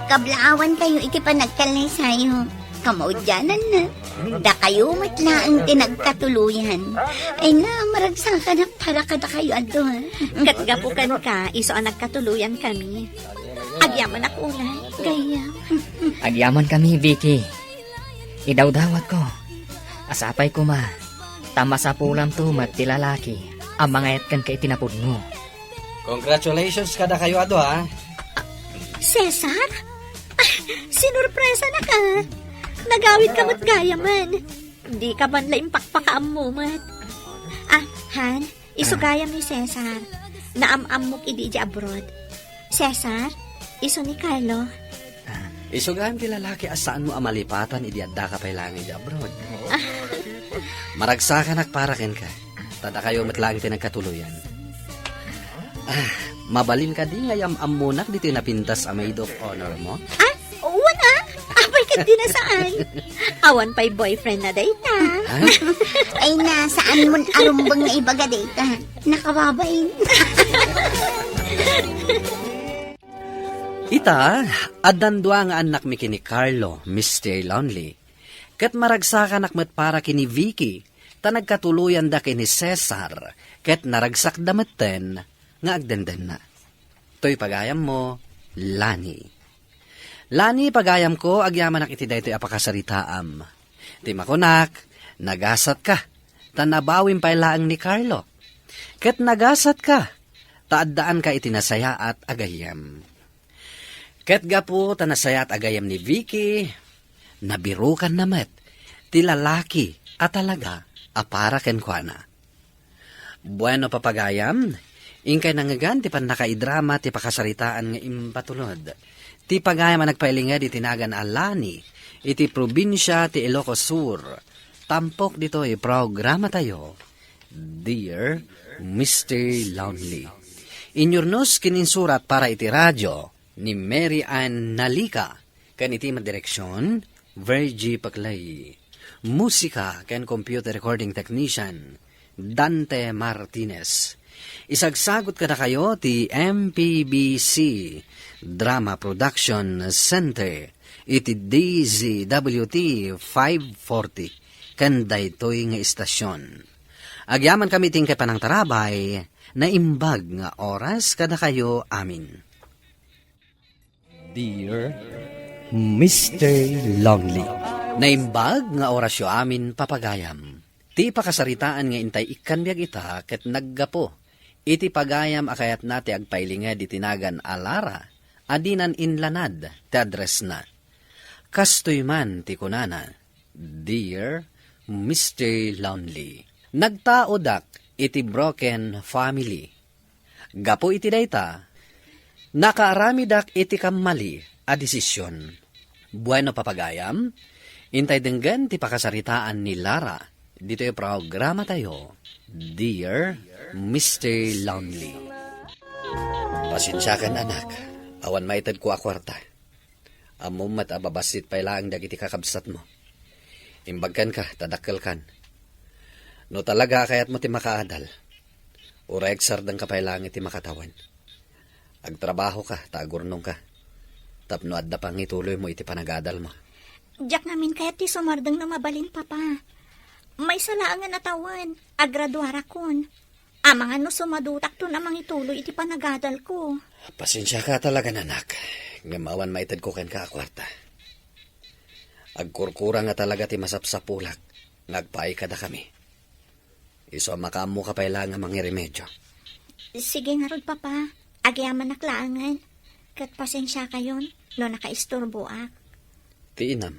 Kablaawantayo iti panagkallaysayo. Kamaudiananna, dakayo met laeng ti nagkatuloyan. Ay na, maragsakanak para kadakayo adu, ha? Ket gapu kenka, isu a nagkatuloyan kami. Agyamanak unay, gayyem. Agyamankami, Vicky. Idawdawatko. Sapay koma, ta masapulanto met ti lalaki a mangayat kenka iti napudno. Congratulations kadakayo adu, ha? Cesar? Ah, sinurpresanak, a. Nagawidka met gayamen. Dika man la impakpakaammo met. Ah, Han, isu gayam ni Cesar. Naam-ammok idi idiay abroad. Cesar, isu ni Carlo. Ah. Isu gayam ti lalaki a saanmo a malipatan idi addaka pay laeng idiay abroad. Ah. Maragsakanak para kenka. Ta dakayo met laeng ti nagkatuloyan. Ah, mabalin kadi nga yam-ammonak ditoy napintas a maid of honor mo? Ah, wen a? Apay ket di na saan. Awan pay boyfriend na dayta. Ha? Ay na, saanmon a rumbeng nga ibaga dayta. Nakababain. Ita, addan dua nga annakmi ken ni Carlo, Mister Lonely. Ket maragsakanak met para ken ni Vicky, ta nagkatuloyanda ken ni Cesar, ket naragsakda metten nga agdendenna. Toy pagayammo, Lani. Lani, pagayamko, agyamanak iti daytoy a pakasaritaam. Ti makunak, nagasatka, ta nabawim pay laeng ni Carlo. Ket nagasatka, ta addaanka iti nasayaat a gayyem. Ket gapu ta nasayaat a gayyem ni Vicky, nabirukanna met ti lalaki a talaga a para kenkuana. Bueno, papagayam, inkay nangngegan ti pannakaidrama ti pakasaritaan nga impatulod ti pagayam a nagpailinged iti nagan a Lani iti probinsia ti Ilocos Sur. Tampok ditoy programatayo, Dear Mister Lonely. Inyurnos ken insurat para iti radio ni Mary Ann Nalica, ken iti madireksion, Virgie Paclay. Musika ken computer recording technician, Dante Martinez. Isagsagut kadakayo ti M P B C Drama Production Center iti D Z W T five forty ken daytoy nga istasyon. Agyamankami iti inkay panangtarabay, naimbag nga oras kadakayo amin. Dear Mister Lonely. Naimbag nga orasyo amin, papagayam. Ti pakasaritaan nga intay ikkan biag ita ket naggapu iti pagayam a kayatna ti agpailinged iti nagan a Lara a dinan inlanad ti addressna. Kastoy man ti kunana, Dear Mister Lonely, nagtaodak iti broken family. Gapu iti dayta, nakaaramidak iti kammali a desisyon. Bueno, papagayam, intay denggen ti pakasaritaan ni Lara ditoy programatayo, Dear Mister Lonely. Pasensiakan, anak, awan maitedko a kuarta. Ammom met a babassit pay laeng dagiti kakabsatmo. Imbag kenka ta dakkelkan. No talaga a kayatmo ti makaadal, uray agsardengka pay laeng iti makatawen. Agtrabahoka ta agurnongka tapno adda pangituloymo iti panagadalmo. Diak ngamin kayat ti sumardeng no mabalin, Papa. Maysa laengen a tawen, agraduarakon. Amangan no sumadutakton a mangituloy iti panagadalko. Pasensiaka talaga, anak, ngem awan maitedko kenka a kuarta. Agkurkura nga talaga ti masapsapulak nga agpaay kadakami. Isu a makaammoka pay laeng a mangiremedio. Sige ngarud, Papa. Agyamanak laengen. Ket pasensiakayon no nakaisturboak. Ti inam,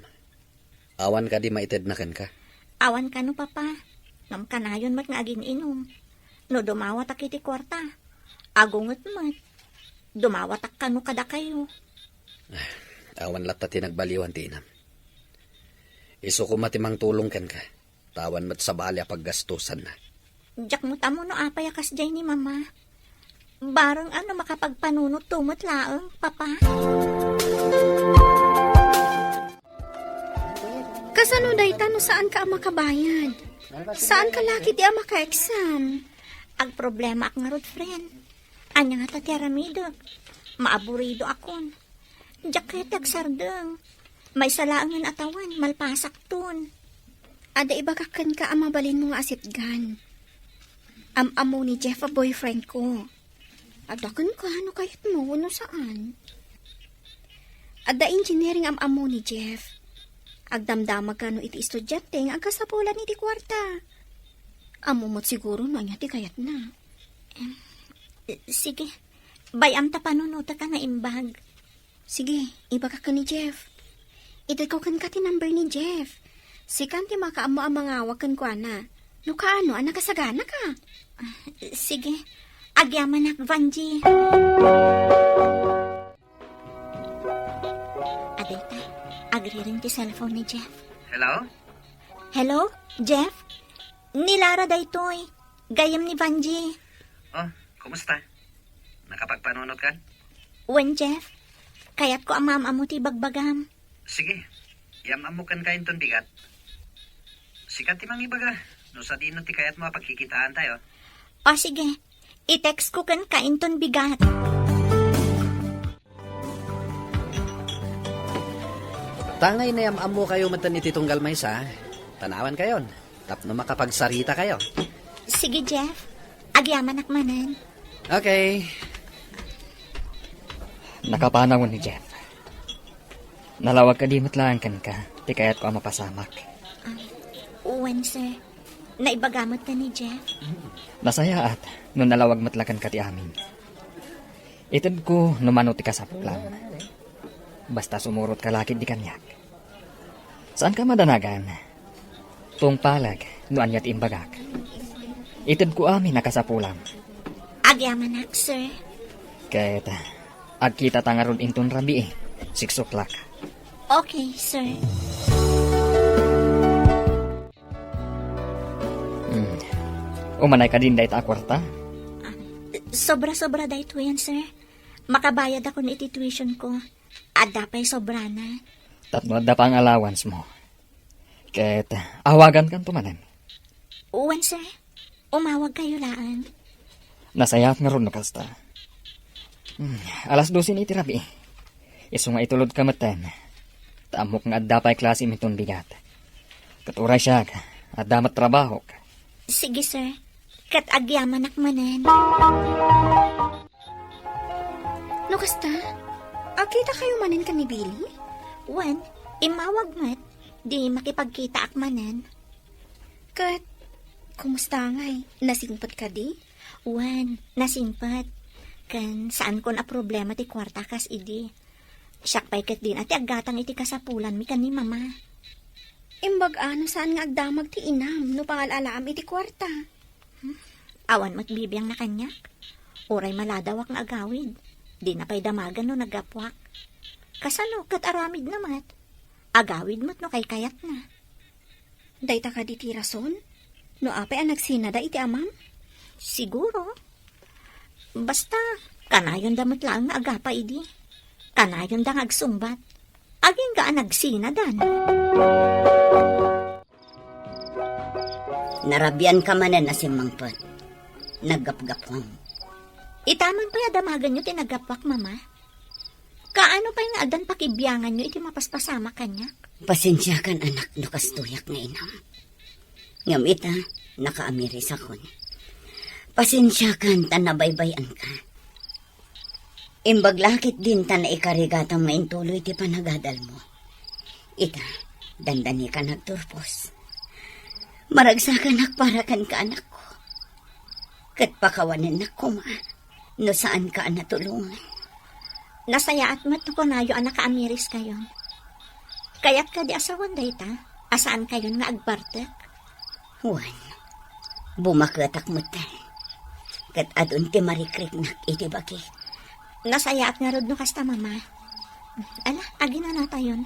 awan kadi maitedna kenka? Awan kano, Papa. Ngem kanayon met nga agin-inum. No dumawatak iti kuarta, agunget met. Dumawatak kano kadakayo. Awan latta ti nagbaliwan ti inam. Isu koma ti mangtulong kenka. Ta awan met sabali a paggastosanna. Diak met ammo no apay a kasdiay ni Mama. Bareng a no makapagpanunotto met laeng, Papa. Kasano dayta no saanka a makabayad? Saanka la ketdi a maka-exam? Agproblemaak ngarud, friend. Ania ngata ti aramidek? Maaburidoakon. Diak kayat ti agsardeng. Maysa laengen a tawen, malpasakton. Adda ibagak kenka a mabalinmo nga asitgan. Am-ammo ni Jeff a boyfriendko. Adda kenka no kayatmo wenno saan. Adda engineering am-ammo ni Jeff. Agdamdamag kano iti estudiante nga agkasapulan iti kuarta. Ammo met siguro no ania ti kayatna. Em, sige. Bay-am ta panunotek a naimbag. Sige, ibagak ken ni Jeff. Itedko kenka ti number ni Jeff. Sikan ti makaammo a mangawag kenkuana. No kaano a nakasaganaka. Ah, sige. Agyamanak, Vanji. Adayta, agriring ti cellphone ni Jeff. Hello? Hello, Jeff? Ni Lara daytoy. Gayyem ni Vanji. Oh, kumusta? Nakapagpanunotkan? Wen, Jeff. Kayatko a maam-ammo ti ibagbagam. Sige. Yam-ammo kenka inton bigat. Sika ti mangibaga no sadino ti kayatmo a pagkikitaantayo. O, sige. I-text ko kenka inton bigat. Tangay nayam-ammokayo metten iti tunggal maysa, tanawankayon tapno makapagsarita kayo. Sige, Jeff. Agyamanak manen. Okay. Nakapanaw ni Jeff. Nalawag kadi met laeng kenka ti kayatko a mapasamak? Ah, wen, sir. Naibaga met ni Jeff. Nasayaat no nalawag met la kenka ti amin. Itedko no mano ti kasapulam. Basta sumurotka la ketdi kaniak. Saanka madanagan. Tungpalag no ania ti imbagak. Itedko amin a kasapulam. Agyamanak, sir. Ket agkitata ngarud inton rabii, six o'clock. Okay, sir. Hmm. Umanay kadin dayta a kuarta? Ah, sobra-sobra daytoyen, sir. Makabayadakon iti tuition ko. Adda pay sobrana. Tapno adda pay nga allowance mo. Ket awagankanto manen. Wen, sir. Umawagkayo laeng. Nasayaat ngarud no kasta. Hmm, alas dose ni iti rabii. Isu nga itulodka metten. Ta ammok nga adda pay klasem inton bigat. Ket uray siak, adda met trabahok. Sige, sir. Ket agyamanak manen. No kasta, agkitakayo manen ken ni Billy? Wen, immawag met, di makipagkitaak manen. Ket, kumusta ngay? Nasingpet kadi? Wen, nasingpet. Ken, saankon a problema ti kuarta kas idi. Siak pay ket din a ti aggatang iti kasapulanmi ken ni Mama. Imbag-a no saan nga agdamag ti inam no pangal-alaam iti kuarta. Hmm? Awan met bibiangna kaniak. Uray maladawak nga agawid. Dina pay damagen no naggapuak. Kasano ket aramidna met? Agawid met no kaykayatna. Dayta kadi ti rason? No apay a nagsinada iti amam? Siguro. Basta, kanayonda met laeng nga agapa idi. Kanayonda nga agsungbat. Agingga a nagsinadan. Narabianka manen a simmangpet. Naggapgapuam. Ita man pay a damagenyo ti naggapuak, Mama. Kaano pay nga addan pakibianganyo iti mapaspasamak kaniak? Pasensiakan, anak, no kastoyak nga inam. Ngem ita, nakaamirisakon. Pasensiakan ta nabaybay-anka. Imbag la ketdin ta naikarigatam nga intuloy ti panagadalmo. Ita, dandanikan agturpos. Maragsakanak para kenka, anakko. Ket pakawanennak koma no saanka a natulongan. Nasayaat met no kunayo a nakaamiriskayon. Kayat kadi a sawen dayta, a saankayon nga agbartek? Wen, bumaketak metten. Ket adun ti marikriknak iti bagi. Nasayaat ngarud no kasta, Mama. Ala, aginanatayon.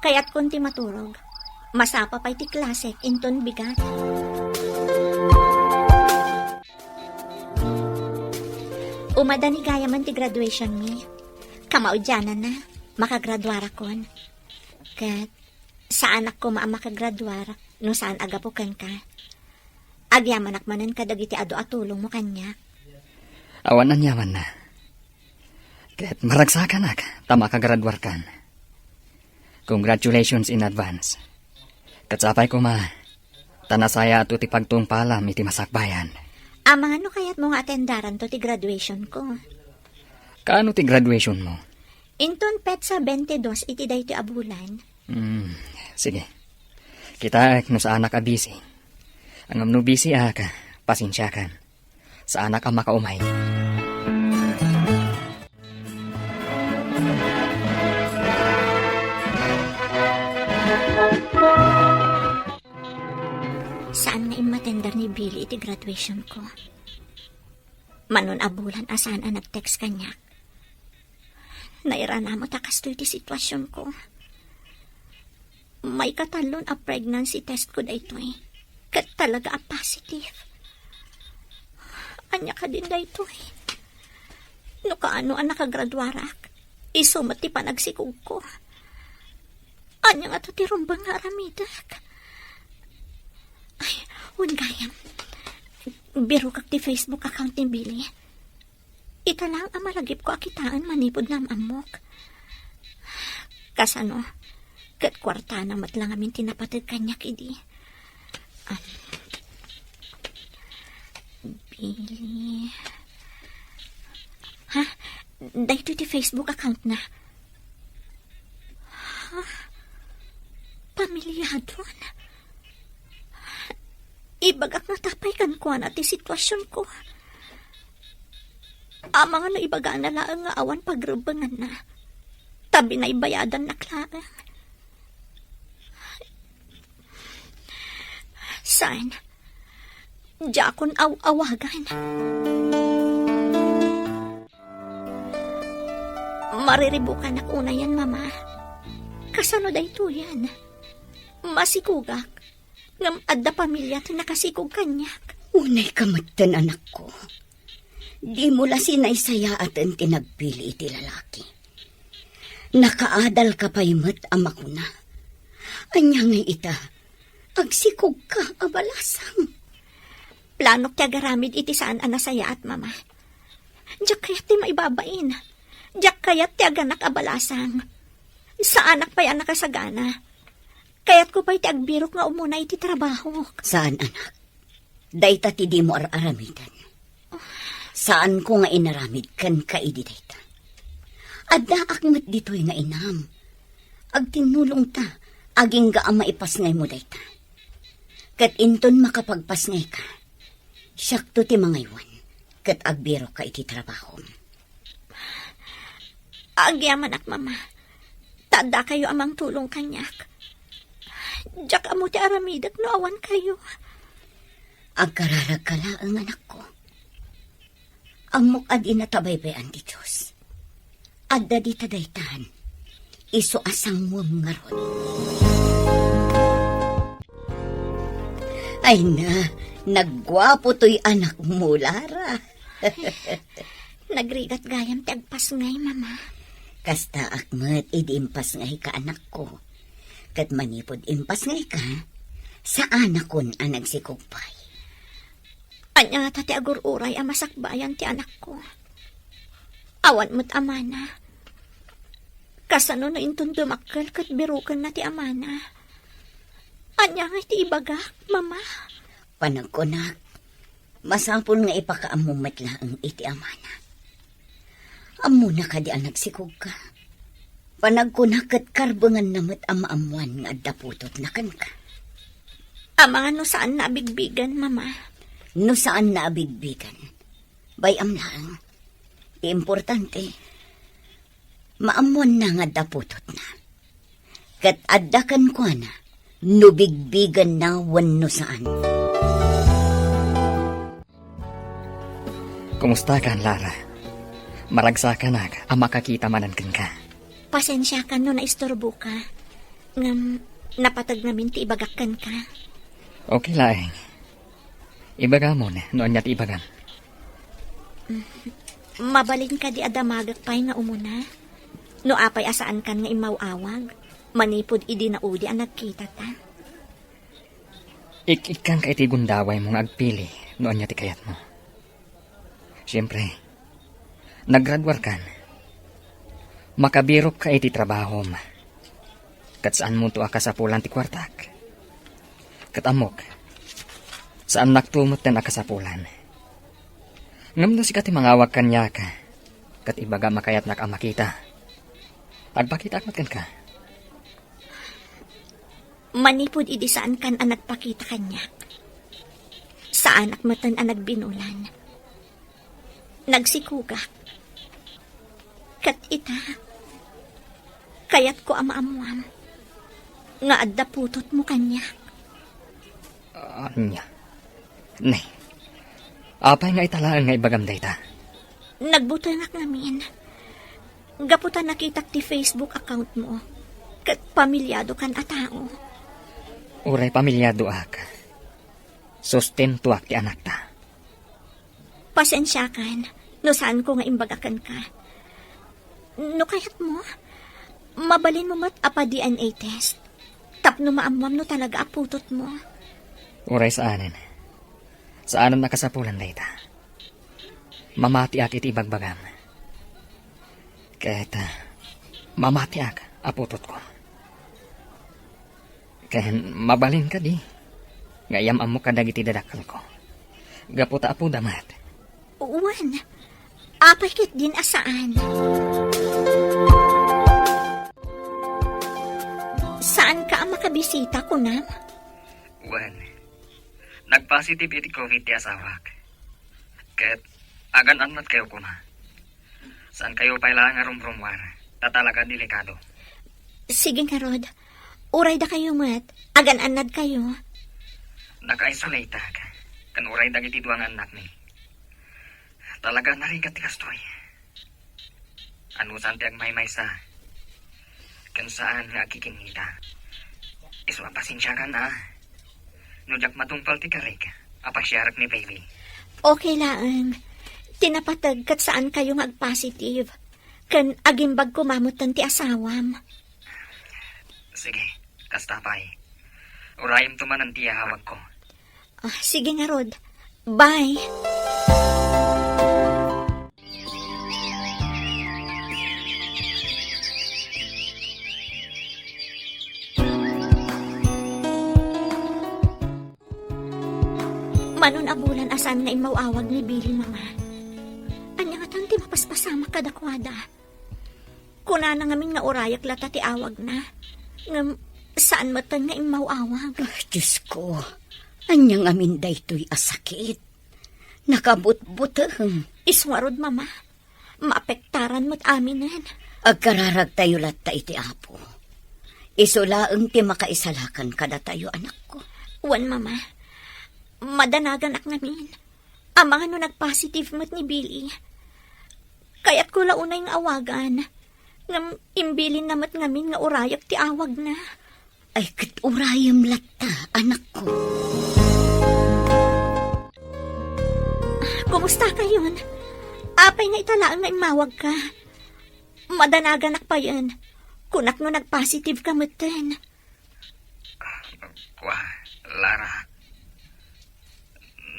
Kayatkon ti maturog. Masapa pay ti klasek inton bigat. Umadani gayamen ti graduation mi. Kamaudiananna, makagraduarakon. Ket saanak koma a makagraduar no saan a gapu kenka. Agyamanak manen kadagiti adu a tulongmo kaniak. Awan aniamanna. Ket maragsakanak ta makagraduarkan. Congratulations in advance. Ket sapay koma, ta nasayaatto ti pagtungpalam iti masakbayan. Amangan no kayatmo nga atendaranto ti graduation ko. Kaano ti graduation mo? Inton petsa twenty-dos iti daytoy a bulan. Hmm, sige. Kitaek no saanak a busy. Ngem no busy ak, pasensiakan. Saanak a makaumay. Saan nga immatender ni Billy iti graduation ko. Manon a bulan a saan a nag-text kaniak. Nairana met a kastoy ti sitwasionko. Maikatallon a pregnancy test ko daytoy. Ket talaga a positive. Ania kadin daytoy? No kaano a nakagraduarak, isu met ti panagsikogko. Ania ngata ti rumbeng nga aramidek? Ay, wen gayam. Birokak ti Facebook account ni Billy. Ita laeng a malagipko a kitaen manipud naam-ammok. Kasano? Ket kuartana met la ngamin ti napated kaniak idi. Am, Billy. Ha? Daytoy ti Facebook account na. Ha? Pamiliadon? Ibagak ngata pay kenkuana ti sitwasionko. Amangan no ibagana laeng nga awan pagrebbenganna. Ta binaybayadannak laeng. Saan? Diakon aw-awagan. Mariribukanak unayen, Mama. Kasano daytoyen? Masikogak. Ngem adda pamilia ti nakasikog kaniak. Unayka metten, anakko. Dimo la sinaysayaaten ti nagpili iti lalaki. Nakaadalka pay met a makuna. Ania ngay ita, agsikogka a balasang. Planok ti agaramid iti saan a nasayaat, Mama. Diak kayat ti maibabain. Diak kayat ti aganak a balasang. Saanak pay a nakasagana. Kayatko pay ti agbirok nga umuna iti trabahok. Saan, anak. Dayta ti dimo ar-aramiden. Saanko nga inaramid kenka idi dayta. Addaak met ditoy nga inam. Agtinnulongta, agingga a maipasngaymo dayta. Ket inton makapagpasngayka, siakto ti mangaywan, ket agbirokka iti trabahom. Agyamanak, Mama. Ta addakayo a mangtulong kaniak. Diak ammo ti aramidek no awan kayo. Agkararagka laeng, anakko. Ammok a dina tabaybay-an ti Dios. Adda dita daytan. Isu a sanguem ngarud. Ay na, nagguapo toy anakmo, Lara. Nagrigat gayam ti agpasngay, Mama. Kastaak met idi impasngayka, anakko. Ket manipud impasngayka, saanakon a nagsikog pay. Ania ngata ti agur-uray a masakbayan ti anakko? Awan met amana. Kasano no inton dumakkel ket birokenna ti amana? Ania ngay ti ibagak, Mama? Panagkunak, masapul nga ipakaammo met laeng iti amana. Ammona kadi a nagsikogka? Panagkunak ket karbenganna met a maammoan nga adda putotna kenka. Amangan no saanna a bigbigen, Mama. No saanna a bigbigen, bay-am laeng. Ti importante, maammoanna nga adda putotna. ket adda kenkuana no bigbigenna wenno saan. Kumustakan, Lara? Maragsakanak a makakita manen kenka. Pasensiakan no naisturboka. Ngem, napateg ngamin ti ibagak kenka. Okay laeng. Ibagamon no ania ti ibagam. Mabalin kadi a damagek pay nga umuna? No apay a saankan nga immaw-awag, manipud idi naudi a nagkitata. Ik-ikkanka iti gundawaymo nga agpili no ania ti kayatmo. Siempre, naggraduarkan. Makabiropka iti trabahom. Ket saanmonto a kasapulan ti kuartak. Ket ammok, saannakto metten a kasapulan. Ngem no sika ti mangawag kaniak, ket ibagam a kayatnak a makita, agpakitaak met kenka. Manipud idi saankan a nagpakita kaniak, saanak metten a nagbinulan. Nagsikugak. Ket ita, kayatko a maammuam nga adda putotmo kaniak. Ania? Ne, apay nga ita laeng nga ibagam dayta? Nagbutengak ngamin. Gapu ta nakitak ti Facebook account mo. Ket pamiliadokan a tao. Uray pamiliadoak, sustentoak ti anakta. Pasensiakan no saanko nga imbaga kenka. No kayatmo, mabalinmo met a pa-D N A test tapno maammuam no talaga a putotmo. Uray saanen. Saanen a kasapulan dayta. Mamatiak iti ibagbagam. Ket, ah, mamatiak a putotko. Ken mabalin kadi nga iyam-ammok kadagiti dadakkelko, gapu ta apoda met. Wen, apay ketdin a saan? Saanka a makabisita, kunam? Wen, nagpositive iti covid ti asawak. Ket agan-an met kayo koma. Saankayo pay laeng a rumrumuar, ta talaga delikado. Sige ngarud, uray dakayo met, agan-annad kayo. Naka-isolateak, ken uray dagiti dua nga annakmi. Talaga narigat ti kastoy. Anusan ti agmaymaysa, ken saan nga agkikinnita. Isu a pasensiakan a. No diak matungpal ti karik, apasiarek ni baby. Okay laeng. Ti napateg ket saankayo nga agpositive. Ken agimbag koma metten ti asawam. Sige, kasta pay. Urayemto manen ti iyaawagko. Ah, sige ngarud. Bye. Manon a bulan a saan nga immaw-awag ni Billy, Mama. Ania ngatan ti mapaspasamak kadakuada? Kunana ngamin nga urayak latta ti awagna. Ngem saan metten nga immaw-awag. Ah, Diosko, ania ngamin daytoy a sakit? Nakabutbuteng. Isu ngarud, Mama. Maapektaran met aminen. Agkararagtayo latta iti Apo. Isu laeng ti makaisalakan kadatayo, anakko. Wen, Mama. Madanaganak ngamin. Amangan no nagpositive met ni Billy. Kayatko la unay nga awagan. Ngem imbilinna met ngamin nga urayak ti awagna. Ay, ket urayem latta, anakko. Kumusta kayon? Apay nga ita laeng nga immawagka? Madanaganak payen. Kunak no nagpositive ka metten. Kua, Lara,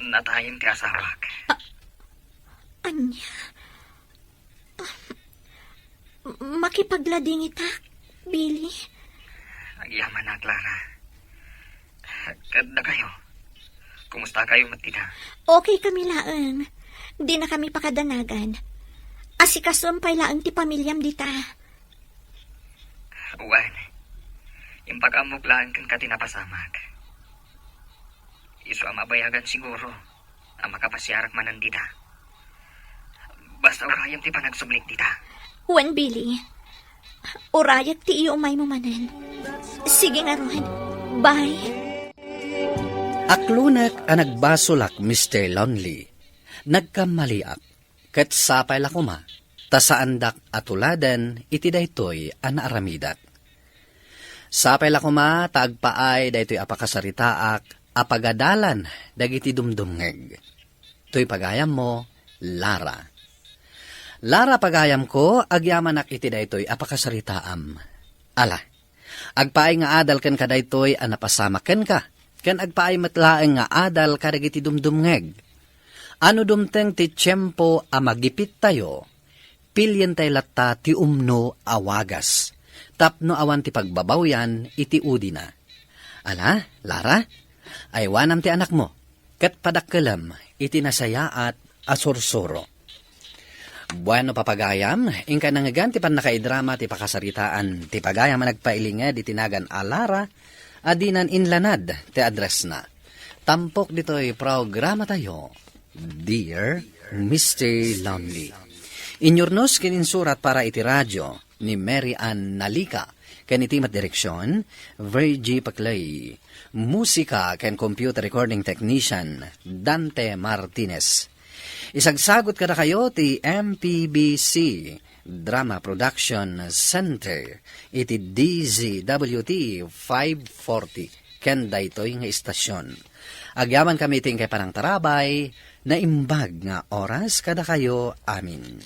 natayen ti asawak. A-, ania? Ah, makipagladingitak, Billy? Agyamanak, Lara. Ket dakayo, kumusta kayo met dita? Okay kami laeng. Dina kami pakadanagan. Asikasom pay laeng ti pamiliam dita. Wen, impag-ammok laeng kenka ti napasamak. Isu a mabayagan siguro a makapasiarak manen dita. Basta urayem ti panagsublik dita. Wen, Billy, Urayek ti iumaymo manen. Sige ngarud. Bye. Aklonek a nagbasolak, Mister Lonely. Nagkammaliak, ket sapay la koma, ta saandak a tuladen iti daytoy a naaramidak. Sapay la koma ta agpaay daytoy a pakasaritaak a pagadalan dagiti dumdumngeg. Toy pagayammo, Lara. Lara, pagayamko, agyamanak iti daytoy a pakasaritaam. Ala, agpaay nga adal kenka daytoy a napasamak kenka, ken agpaay met laeng nga adal kadagiti dumdumngeg. A no dumteng ti tiempo a magipittayo, pilientay latta ti umno a wagas, tapno awan ti pagbabawyan iti udina. Ala, Lara, aywanam ti anakmo, ket padakkelem iti nasayaat a sursuro. Bueno, papagayam, inka nangngegan ti pannakaidrama ti pakasaritaan ti pagayam a nagpailinged iti nagan a Lara a dinan inlanad ti addressna. Tampok ditoy programatayo, Dear Mister Lonely. Inyurnos ken insurat para iti radio ni Mary Ann Nalika, ken iti met direksion, Virgie Paclay. Musika ken computer recording technician, Dante Martinez. Isagsagot kadakayo ti M P B C Drama Production Center iti D Z W T five forty ken daytoy nga istasion. Agyamankami iti inkay panangtarabay, naimbag nga oras kadakayo amin.